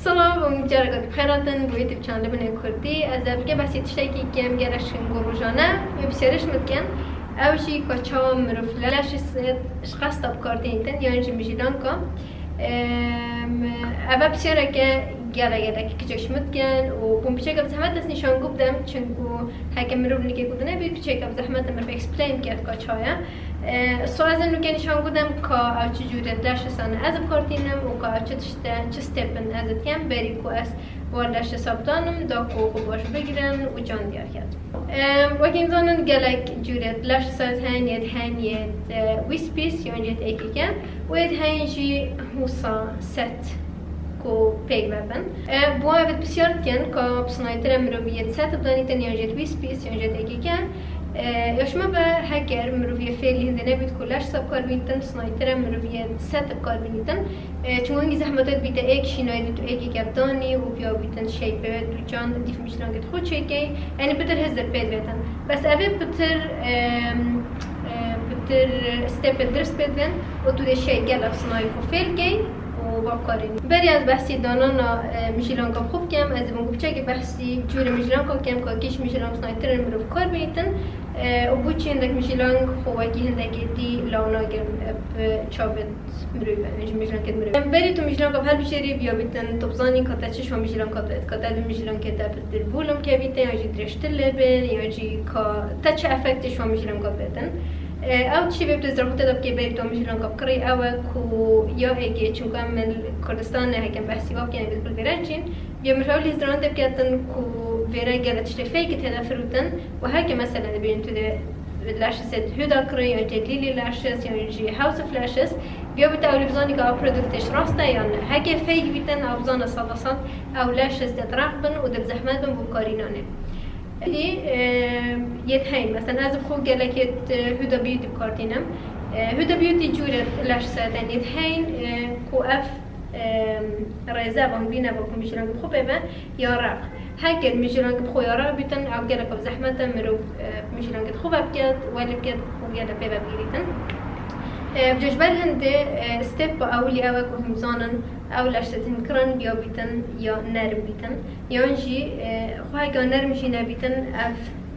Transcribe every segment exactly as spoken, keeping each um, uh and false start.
Salam û careke din bi xêr hatin bo YouTube çanelê min ê Kurdî. Ez ê bike behsê tiştekî kem gelek şin ku rojane wê pisyarê ji min dikin. Ew jî ka çawa mirov leş ji se-, ji qesta bi kar tînin yan jî mijîlanka. Em, ev e pisyareke gelek gelek kiçek ji min dikin û bûn piçeke bi zehmet dest nîşan ku bidim, çinku heke mirov nike ku dinebî piçeke bi zehmet mirov explain bike ka çawa ye. E, so ez ê nûke nîşan ku dem ka ew çi cûrê leş ji se ne ez bi kar tînim û ka ew çi tişt e, çi step in ez ê dikem berî ku ez war leş ji se bidanim, da ku xwe baş bigirin û can diyar ket. E, wekî em zanin gelek cûrê leş ji se hene, hene, e, wîst pîs yan jî êkî kem û êd hene jî wisa set ku pêk ve bin. E, bo ev pisyar dikin ka bi sinayîtira mirovî yê set bidanîtin yan jî wîst pîs yan jî êkî kem. E, ya şima be heger mirovî yê fêlî hindê nebît ku leş ji se bi kar bînîtin, bi sinayîtira mirovî yê set bi kar bînîtin. E, çunku hingî zehmet e dibîte êk şînayî dî tu êkî ke bidanî û viya bîtin şey pê ve tu can dîf mijîlankê xwe çêkey. Yanî pitir hizir pê divetin. Bes ev ê pitir, e, e, pitir step ê dirist pê divin û tu dê şey gelek sinayî xwe fêl key û va karî. Berî ez behsî danana, e, mijîlanka xwe bikim, ez ê bûn ku piçekî behsî cûrê mijîlanka kem, ka kîş mijîlank sinayîtirên mirov kar bînîtin, e, û bo çi hindek mijîlank xwe wekî hindekê dî law nagirin, e, bi çavê mirov, e, ji mijîlankê mirov. Em berî tu mijîlanka bi helbijêrî viya bîtin, tu bizanî ka te çi ji van mijîlanka divêt, ka te di mijîlankê de pitir volume kevîte, yan jî dirêjtir lê bin, yan jî ka te çi efektê ji van mijîlanka divêtin. E, ew tiştê vê bi tu zerxûtê de bikê berî tu mijîlanka bikirî, ew e ku ya êkê, çunku em li Kurdistanê hekem behsî wa bikin, em ê li vêre çîn. Ya mirov lîzdiran tê biketin ku vêre gelek tiştê fêkî tê de firûtin û heke mesela dibînin tu dê lashes ê hûda kirî yan jî lily lashes yan jî house of lashes, viya bîte ew lê bizanî ka ew produktê ji rast e yan ne. Heke fake bîtin ew bizane sed a sed ew lashes dê diraq bin û dê bi zehmet bin bo karînanê. Êdî, e, yêt heyn, mesela ez bi xwe gelek yêt, e, Huda Beauty bi kar tînim. E, Huda Beauty cûrê lash set e, yêt heyn, e, ku ev, e, rêze van bîne va ku mijîlankê bi xwe pê ve ya req. Heger mijîlankê bi xwe ya req bîtin, ew gelek bi zehmet e mirov, e, mijîlankê xwe ve biket, welê biket û gelek pê ve bigirîtin. E, ji ber hindê, e, step ewilî ew e ku hûn zanin, ew lash set hûn kirin, viya bîtin ya nerm bîtin. Yan jî, e, xwe heke nerm jî nebîtin, ev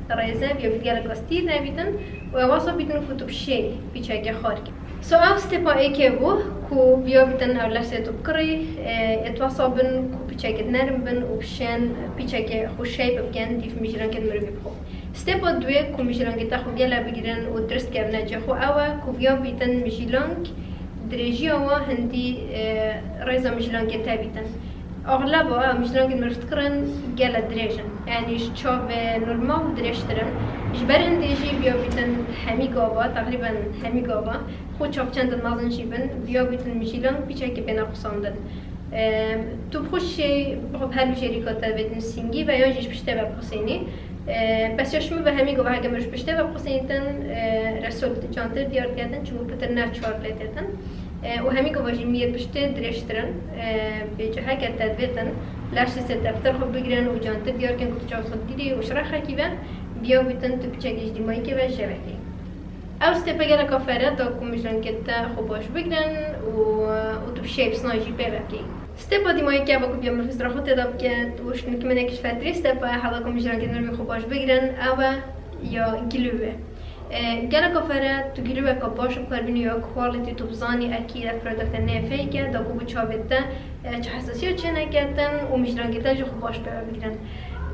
rêze viya bît gelek stîr nebîtin û ew wasa bîtin ku tu bi şêy pîçeke xar kî. So ew stepa êkê bû ku viya bîtin ew lashes ê tu bikirî, e, ê tu wasa bin ku pîçeke nerm bin û bi şên pîçeke xwe şêy bikin dîf mijîlankê mirovî bi xwe. Stepa duwê ku mijîlankê te xwe gele bigirin û dirist kevine cê xwe ew e ku viya bîtin mijîlank dirêjiya wa hindî, e, rêza mijîlankê te bîtin. Axleba mijîlankên mirov dikirin gele dirêj in. Yanî ji çavê normal dirêjtir in. Ji ber hindê jî viya bîtin hemî gava, teqrîben hemî gava, xwe çavçendin mezin jî bin, viya bîtin mijîlank pîçekê bêne qusandin. Em, tu bi xwe şê, bi xwe bi her bijêrî ka te bêtin singî ve yan jî ji piştê ve biqusênî. E, bes ya şima ve hemî gava heke mirov ji piştê ve biqusênîtin, e, resol cantir diyar diketin, çunku pitir ne çar lê têtin. E, û hemî gava jî miyê piştê dirêjtir in. E, bê ciheke te divêtin, lashes ê te pitir xwe bigirin û cantir diyar kin ku tu çav xwe digirî û ji rexekî ve biya bîtin tu piçekî ji dîmayîkê ve jevekî. Ew stepa geleka fere da ku mijîlankê te xwe baş bigirin û, û tu bi şêy bi sinayî jî pê ve bikî. Stepa dîmayî ke va ku biya mirov hizra xwe tê de biket û ji nikimenekî ji fertirî stepa ye hela ku mijîlankê mirovî xwe baş bigirin, ew e ya glue. E, geleka fere tu glueka baş bi kar bînî ya quality tu bizanî ekî ev produktê nê fake e, da ku bi çavê te, e, çi hesasiya çêneketin û mijîlankê te jî xwe baş pê ve bigirin.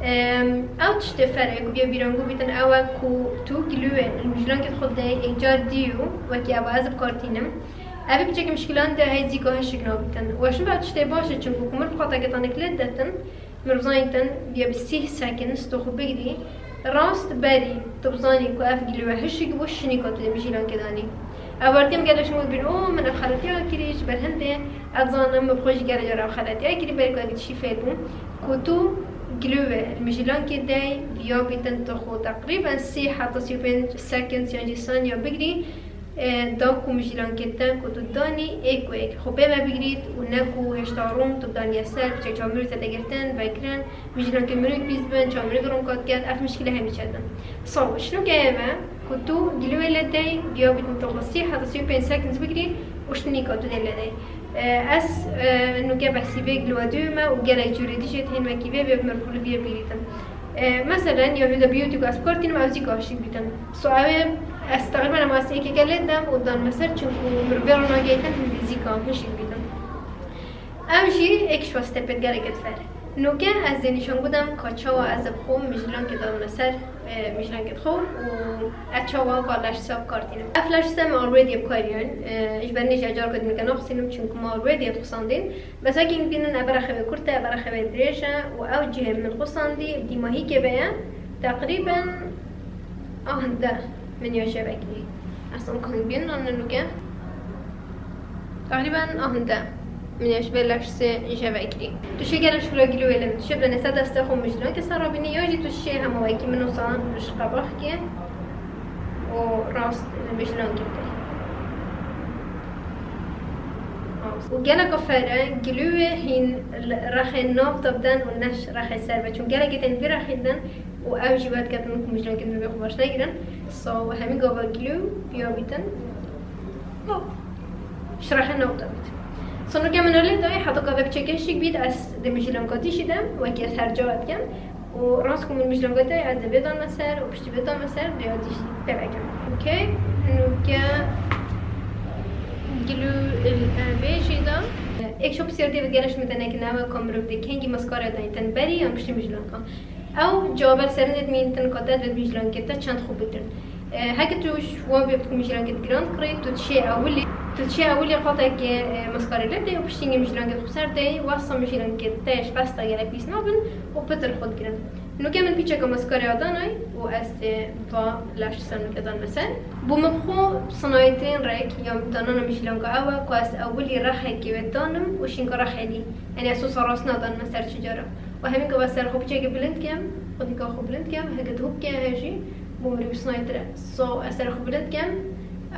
Em, ew tiştê fere ku viya bîrango bîtin ew e ku tu glue li mijîlankê xwe de yek car dî û wekî ev ez bi kar tînim. Ev ê piçekî mişkilan de hey zîka hişik nabîtin. Weşin ve ew tiştê baş e, çimku ku mirov xwe teke tanek lê detin, mirov zanîtin viya bi sîh seconds tu xwe bigirî. Rast berî tu bizanî ku ev glue hişik bû, şinîka tu dê mijîlankê danî. Ev wertiyem gelek ji min bîn, o min ev xeletiya kirî, ji ber hindê ez zanim min bi xwe jî gelek cara ev xeletiya kirî, berî ku ez tiştî fêr bûm. Ku tu glue li mijîlankê dey, viya bîtin tu xwe teqrîben sî heta sî û pênc seconds yan jî saniya bigirî, e, da ku mijîlankê te ku tu danî ê ku êk xwe pê ve bigirît û ne ku hêşta rûn tu daniye ser, çek çamirî te de girtin, vekirin, mijîlankê mirî pîs bin, çamirî ronka diket, ev mişkîle hemî çetin. So, şinokê ev e ku tu glue lê dey, viya bîtin tu xwe sî heta sî û pênc seconds bigirî û şinîka tu dê lê dey. E, ez, e, nuke behsî vê gilwa dû me û gelek cûrê dijî tên wekî vê bê mirxulî vê bîrîtin. E, meselen, ya hûda biyotîk ez bi kar tînim, ew zî kaşîk bîtin. So, ew ê ez teqrîben em asî êkeke lê dem û dan me ser, çinku mirovê re nageytin hindî zî ka hişik bîtin. Ew jî êk şwestepêt gelek difer. Nuke ez dê nîşan bidem ka çawa ez bi xwe mijîlankê dan me ser, e, mijîlankê xwe û ez çawa ka leşsa bi kar tînim. Ev leşsa me already bi kar yên, e, ji ber nêjî ecar ka dînike naxisînim, çunku me already dixisandîn. Bes wekî bînin ev rexe wê kurt e, ev rexe wê dirêj e û ew cihê min xisandî dîmahîkê ve ye. Teqrîben a hinde min ya jevekî. Ez em kan bînin an nuke. Teqrîben a hinde min ya ji vê leşsê jevekî. Tu şê gelek şikila gilû wê lê, tu şê bide nêse destê xwe mijîlankê ser rabînî, ya jî tu şê hema wekî min wisa ji qebaxkê û rast mijîlankê bidê. Û geleka fere gilû wê hîn li rexê nav de biden û ne ji rexê ser ve. Çûn gelekê tên vî rexê din û ew jî wet ketin ku mijîlankê din vê xwe baş negirin. So, hemî gava gilû piya bîtin. Hop. Ji rexê nav de bît. So, nuke min lê dayê, heta ka ve piçeke şik bît, ez dê mijîlanka dî jî dem, wekî ez her ca dikem. û rast ku min mijlanga te ez dê vê dan me ser û piştî vê dan me ser, dê ya dî jî pê vekim. Okey, nuke gilû, e, vê jî de. Êk şop siyar dê ve geleş min te nekine, ew e ka mirov dê kengî maskara dayîn ten berî yan piştî mijlanka. Ew cewabek serindê dimîntin ka te dê mijlankê te çend xwe bigirin. E, heke tu ji wan bê ku mijîlankê giran kirî, tu dişê ewilî, tu dişê ewilî qatekê, e, maskarê lê dê û piştî mijîlankê xwe ser dê, wesa mijîlankê te ji pesta gelek pîs nabin û pitir xwe digirin. Nuke min pîçeke maskarê ya danay û ez dê va leş ser nuke dan me ser. Bo min xwe sinayîtirîn rêk ya danana mijîlanka ew e ku ez ewilî rexekê wê danim û şînka rexê dî. Yanî ez wisa rast nadan me ser çi cara. Û hemî gava ser xwe piçekê bilind kem, xwedîka xwe bilind kem, heke tu hûk ke he jî bo mirî bi sinayîtir e. So, ez ser xwe bilind kem,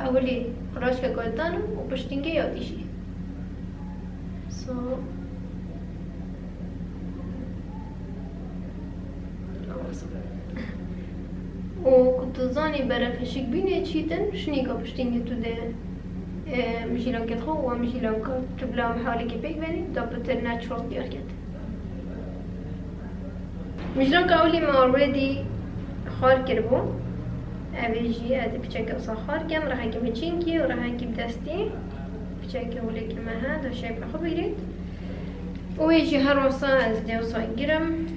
ewilî qiraçke guhdanim û piştîngê ya dî jî. So, û ku tu zanî beref hişik bînê çîtin, şinîka piştîngê tu dê, e, mijîlankê xwe û mijîlanka tu bila em hewlekê pêk venî, da pitir natural diyar ket. Mijranka ewlî me already xwar kiribû. Ev ê jî ez ê piçeke wisa xwar kem, rehekî min çînkî û rehekî bi destî. Piçeke hûlekî me he, da şepe xwe bîrît. Û wê jî her wisa ez dê wisa girim.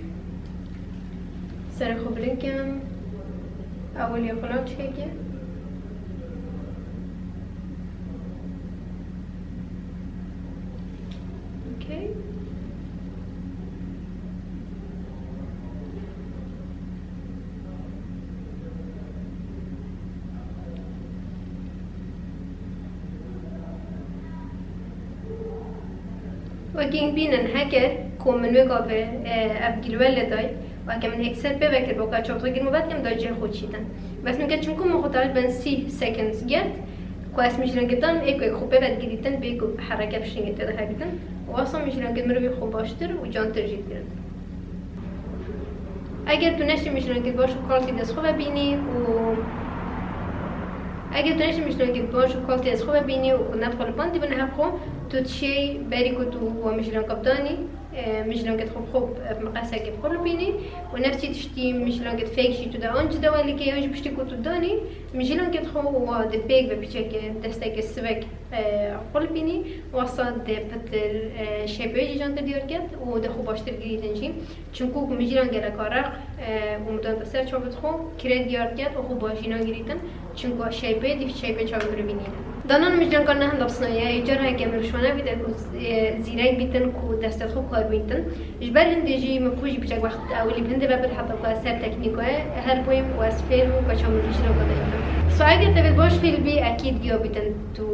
Serê xwe bilind kem. Ewilî xwe nav çikekê. Okay. Wekî bînin heke ku min wê gavê, e, ev gilwe lê day, weke min êkser pê vekir, boka çav xwe girm û vetkim da cihê xwe çîtin. Bes min ke çimku min xwe teqrîben sî seconds girt, ku ez mijrengê dan êk êk xwe pê ve digirîtin, bê ku hereke piştîngê tê de hegitin, û wasa mijrengê mirovî xwe baştir û cantir jî digirin. Eger tu neştî mijrengê baş û kaltî dest xwe ve bînî û eger tu neştî mijrengê baş û kaltî dest xwe ve bînî û ku ne xwe li bandî bine hev xwe, tu dişêy berî ku tu wa mijrenka bidanî, e, mijrenkê xwe bi xwe, e, bi miqesekê bi xwe lipînî û nefsî tiştî mijrenkê fêk jî tu de an cide welikê yan jî piştî ku tu danî, mijrenkê xwe û wa di pêk ve piçekê destekê sivek, e, xwe lipînî, wasa dê pitir, e, şêpê jî cantir diyar ket û dê xwe baştir girîtin jî. Çimku ku mijîlan geleka req, e, û midan te ser çavê xwe kirê diyar ket û xwe bajî nagirîtin. Çimku şeypê dî şeypê çavê mirovî nîne. Danan mijîlankan ne henda pisnaye, ê careke mirov şwana bîte ku, e, zîrek bîtin ku destê xwe kar bîtin. Ji ber hindê jî min xwe jî piçek wext ewilî bi hindê ve bir heta ku ez ser teknîkoye her bûyim û ez fêl bûm ku çawa min mijîlanka dayîtin. So eger te vê baş fêl bî, ekîd giya bîtin tu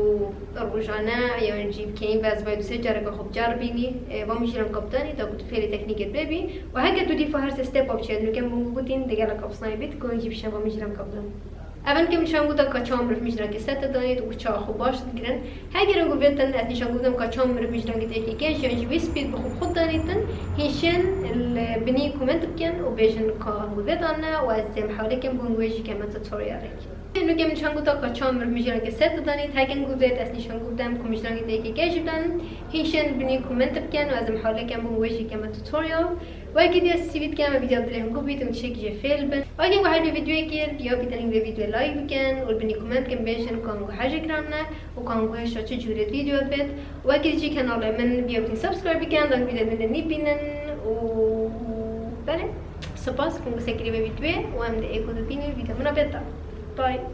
rojane yan jî bi keyîn ve ez vay du sê careke xwe biceribînî, e, va mijîlanka bidanî, da ku tu fêrê teknîkê bibî. Û heke tu dîfa her sê stepa biçe, nuke min gotîn, di gelek apsnayê bît, ku hûn jî bişên va mijîlanka bidan. Ev in ke min nîşan guda ka çawa mirov mijîlankê sete danît û çawa xwe baş digirin. Heger hûn guvetin, ez nîşan gudem ka çawa mirov mijîlankê têkê kêş yan jî wî spîd bi xwe bi xwe danîtin, hîn şên li binî komênt bikin û bêjin ka hûn guvedan ne û ez dê mihawle kim ku hûn wê jî keme tutorialek. Lûkê min çend guta ka çawa mir mijraneke ser didanît, heken guvêt ez nîşan guv dem ku mijraneke te yekê gel jî bidan. Hîn şên binî comment biken û ez em hewle kem bûm wê jî keme tutorial. Wekî diye sivît kem, video dilê hûn guv bît û tiştekî jê fêl bin. Wekî ku her bir videoyê kir, ya ki tenî vê videoyê like biken û binî comment kem bêjin ku hûn guher jê kiran ne û ku hûn guher şa çi cûrê video dibêt. Wekî jî kanalê min biya bitîn subscribe biken, dan video din nî bînin û belê. Spas ku hûn sekirî vê videoyê û em di êko dibînin video min a bêta. Bye.